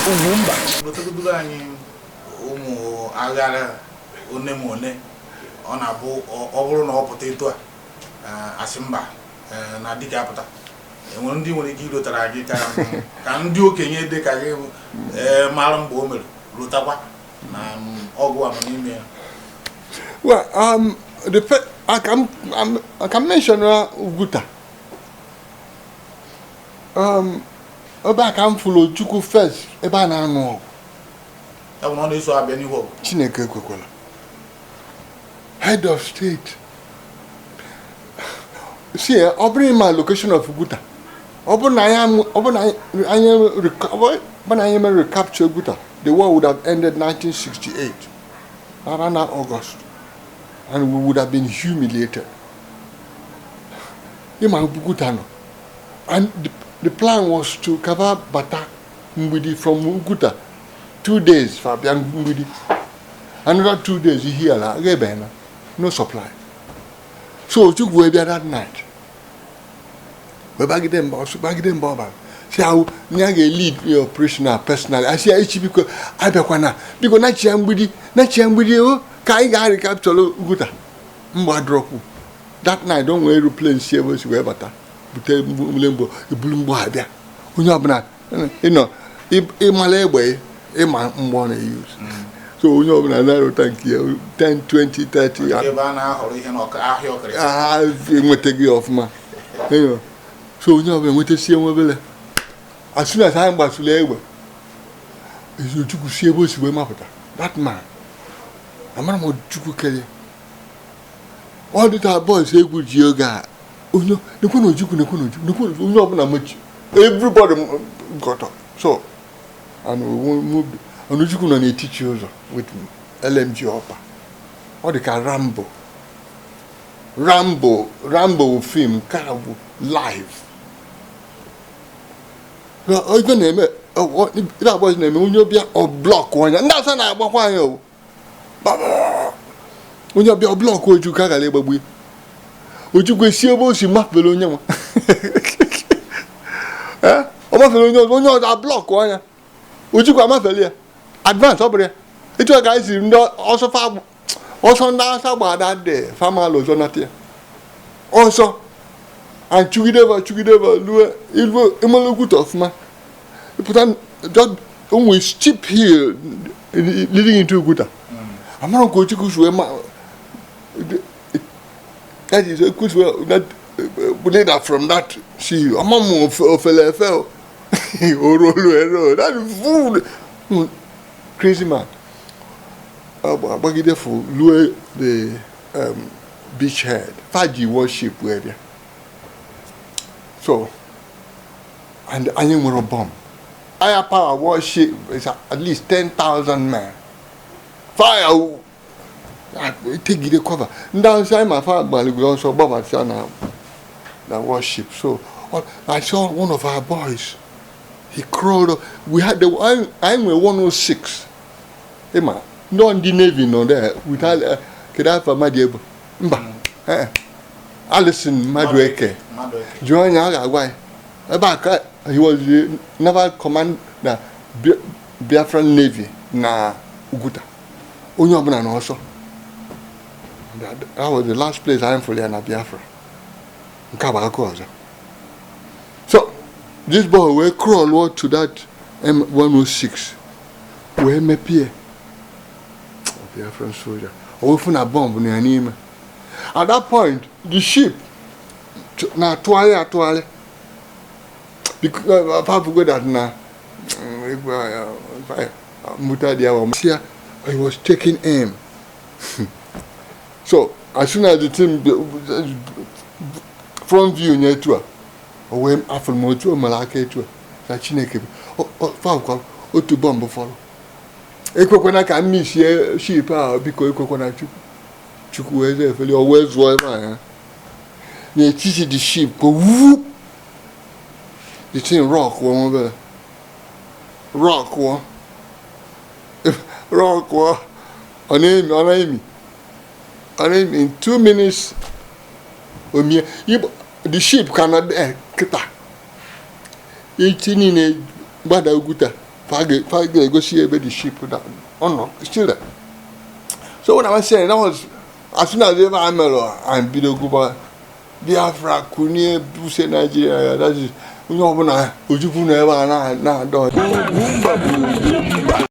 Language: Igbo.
Ugwumba. Gotegodoro anyị ụmụ aghara one ma one ọ na-abụ ọ bụrụ na ọ pụta etu a, asị mba, na dike apụta. Enwere ndị nwere ike irotara gị ka ndị okenye dị ka gị mara mgbe o mere rotakwa na ọgụ a nọ n'ime ya? Well, I can mention Uguta. Ebe a ka m fụrụ Ojukwu first, ebe a na-anụ ọgụ. Ya bụ na ọ na-eso abịa n'ihu ọgụ? Chineke ekwekwala. Head of state. See, ọ bụrụ ma location of Uguta, ọ bụrụ na anyị mere recapture Uguta, the war would have ended 1968, around that August, and we would have been humiliated. Ịma Uguta nọ, and the plan was to cover bata Mgbidi from Uguta 2 days for abịa Mgbidi, another 2 days Ihiala aga ebe na no supply. So Ojukwu wee bịa that night, wee bagide mba ọsọ, bagide mba ọbara, si ahụ na ya ga-lead the operation a personally. Asị ya echi, biko abịakwana, biko nachia Mgbidi, nachia Mgbidi o, ka anyị ga-recapture Uguta. Mgbe adọrọkwu that night, o nwere aeroplane si ebe o si wee bata bute mgbe ebulu mgbọ abịa. Onye ọbụla ịnọ ịmala egbe, ịma mgbọ ọ na-eyuz, so onye ọbụla na-arụta nke ya 10, 20, 30. Ebe a na-ahọrọ ihe n'ọka ahịa ọkịrịka. Ah, enwetaghị ọfụma. So onye ọbụla enwetasie nwebele. As soon as anyị gbasuru egbe, Ojukwu si ebe o si wee mapụta. That man, amara m Ojukwu kelee ọ dịta boys egwu ji oge a. Onye nekwe na Ojukwu, nekwe na Ojukwu, nekwe na onye ọbụla mechi, everybody got up. So and we moved, and Ojukwu nọ n'etiti ụzọ with LMG upper. Ọ dị ka Rambo, Rambo, Rambo film. Nke a bụ live. Ife na-eme, ife abụọ na-eme, onye ọbịa ọ block onye ndị asa na-agbakwa anyị o. Onye ọbịa ọ block Ojukwu, a gara ịgbagbu ya. Ojukwu esi ebe o si mafere onye nwa. Ee, ọ mafere onye ọzọ, onye ọzọ ablock ọnya, Ojukwu amafere ya advance. Ọ bụrụ ya etu a ka anyị siri ndị ọsọ fa ọsọ, ndị asa gbada dị famalụ ọzọ nata ya ọsọ and chugideva chugideva lue ilu ịmala Oguta ọfụma. Ịpụta just onwe steep hill leading into Oguta. Amara ka Ojukwu si wee ma that is Ojukwu wee that leader from that sea. Ama m ofele efe o orolu ero that food crazy man agbagide for lue the beachhead faji warship wee bịa. So and anyị nwere bomb fire power. Warship is at least 10,000 men. Fire tegide cover ndị Hausa anyị ma fa gbaligoro ọsọ gbabasịa na warship. So I saw one of our boys, he crawled up. We had the anyị nwere 106. Ịma ndị navy nọ there with kedu afa mmadụ ebo mba, Alison Madueke. Madueke. Jụọ onye a ga-agwa ya ebe a ka he was the naval commander Biafran Navy na Uguta. Onye ọbụla n'ọsọ. That was the last place anyị fụrụ ya na Biafra. Nke a bụ akụkọ ọzọ. So this boy wee crawl to that M106 wee mepee. Biafran soldier o wee fụ na bomb nọ ya n'ime. At that point the ship na-atụgharị atụgharị because go that na mbuta dị ya ya. He was taking aim. So as soon as the thing front view nye etu a, o wee afụrụ m otu o mere aka etu a na Chineke fakwa otu bọmbụ fọrọ. Ekwekwana ka m misie ship a, biko ekwekwana Chukwu. Chukwu wee zee efeli, o wee zụọ ebe a ya n'etiti the ship ko wup. The thing rock wọ obere, rock wọ, rock wọ. Ọ na-emi, ọ na-emi, ọ na-emi. In 2 minutes omie the ship ka nọ there kịta. Echi niile gbada Oguta. Fa ga-egosi ebe the ship da ọ nọ still there. So when I was saying that was as soon as ebe a mere, anyị bido gụba "Biafra kunie, buse Nigeria ya." That is, onye ọbụla Ojukwu nọ ebe a na-adọ. Ugwumba bụ Ugwumba.